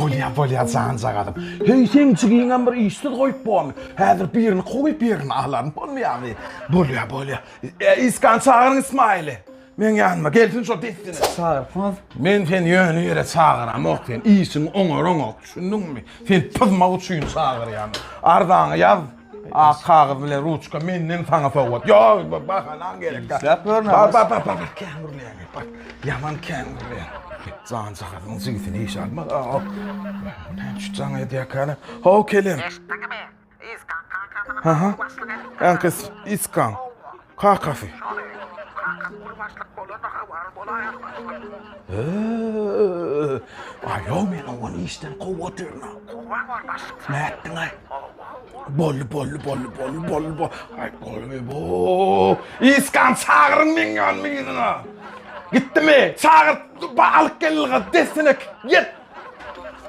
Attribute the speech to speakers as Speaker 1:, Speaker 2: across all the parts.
Speaker 1: Bolýa, bolýa, janjagazym. Heý, seň jigiňem bir işsiz goýup bormy? Häzir birini kowup ýerine alaryn, bolmaýamy? Bolýa, bolýa. E, Iskan çagyryň Ismaili. Meň ýanyma gelsin şo dessine.
Speaker 2: Çagyrpyňyz.
Speaker 1: Men seni ýöne ýere çagyramok, sen işiňi oňaraňok, düşündiňmi? Seni pyzmak üçin çagyrýan. Arzaňy ýaz. Ak kagyz bilen ruçka menden saňa sowgat. Ýok, bahanaň gerek.
Speaker 2: Işläp görün.
Speaker 1: Bar, bar, bar, bar, kän gürleýäň. Bar, ýaman kän gürleýäň. Janjagazyň jigisini işe almaz. Näme üçin jaň edýärkäler? How kelem.
Speaker 3: Eşitdiňmi? Iskan kakasyny
Speaker 1: Aha.
Speaker 3: uly başlyk edipdir.
Speaker 1: Äňki Iskan kakasy.
Speaker 3: Şony. Kakasy uly başlyk bolanda habar bolaýar başlyk.
Speaker 1: Aý, ýok, men ony işden kowup otyryn.
Speaker 3: Kowan bor başlyk.
Speaker 1: Nätdiň-aý? Boldy, boldy, boldy, boldy, boldy, boldy. Aý, boldy, bo. Iskan çagyryň meň ýanyma yzyna. Gitdimi? Çagyr, alyp gel ylga, dessine ýet.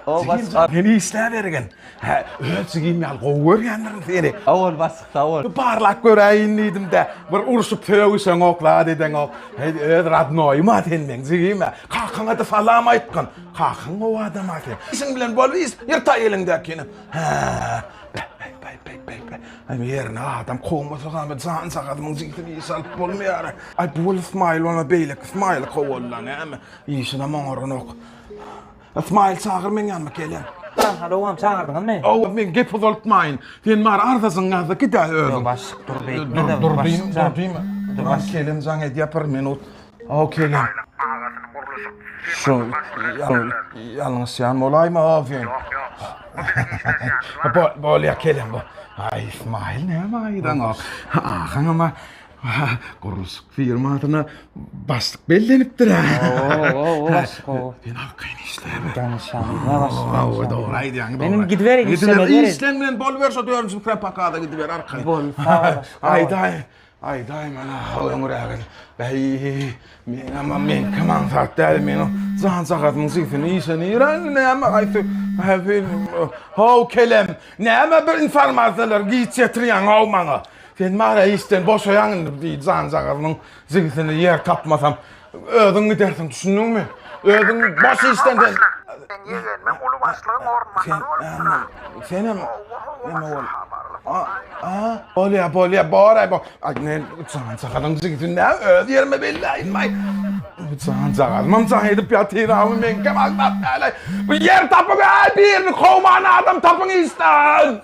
Speaker 2: O başlyk.
Speaker 1: Sen işläbergin. Hä, öz jigim ýaly gowy görýändirin seni.
Speaker 2: Sag bol başlyk, sag bol.
Speaker 1: Barlap göräýin diýdim-de, bir urşup sögüşeňok, zat edeňok. Heý, öz radnoýym-a sen meň jigim-ä. Kakaňa-da salam aýtgyn. Kakaň gowy adam-a sen. Işiň bilen bol, iş, ýyrtaý eliňdäkini. Hä, beh, beh, beh, beh, beh, beh. Aý, ýerine adam kowmasak-a, janjagazymyň jigisini işe alyp bolmaýar. Aý, bu bol Ysmaýyl bolmasa, beýleki Ysmaýyly kowalda näme? Işinem oňaranok. Ysmaýyl çagyr meň ýanyma kelem.
Speaker 2: Halowam çagyrdyňyzmy?
Speaker 1: Hawa, men gep uzaltmaýyn. Sen bar arzasyňy ýaz-da gid-ä özüň.
Speaker 2: Ýok, başlyk dur beýtme-de.
Speaker 1: Dur, dur diýme, dur diýme. Dur başlyk. Kelem jaň edýär bir minut. Hawa, kelem.
Speaker 3: Agasyny gurluşyk
Speaker 1: Şu ýalňyşýan bolaýma o sen.
Speaker 3: Ýok, ýok. Bu biziň işleşýänimiz
Speaker 1: bar. Bolýa kelem bu. Aý, Ismail näme aýdaňok. Ahyňam gurluşyk firmasyna başlyk bellenipdir-ä.
Speaker 2: Hawa, başlyk hawa.
Speaker 1: Sen arkaýyn işläber.
Speaker 2: Danyşamyzma başlyk.
Speaker 1: Hawa, dogry aýdýaň, dogry.
Speaker 2: Menem gidibereýin, işlemeli.
Speaker 1: Işleň bilen boluber şo dördünji mikropakada gidiber arkaýyn.
Speaker 2: Bol, sag ol başlyk.
Speaker 1: Aýdaý. Aýdaý mana öňrägin. Bäý, meňem meňkem aňsat däl, men janjagazymyň jigisini işe nirä indi näme haýsy How kelem, näme bir informasiýalar giç ýetirýäň how maňa. Sen mara işden boşaýaň indi diý janjagazymyň jigisini ýer tapmasam özüň gidersiň düşündiňmi? Özüň boş işden sen.
Speaker 3: Sen ýegenime uly başlygyň orunbasary bolupsyň-a.
Speaker 1: Senem neme bol? A, a, bolýa, bolýa, bor-aý, bor. Aý, men janjagazyň jigisini näme öz ýerime belläýinmi-aý? Janjagazymam jaň edip ýatyr-awy, meňkem aňsat däl-aý. Bu ýer tapyň, aý, birini kowman adam tapyň işden!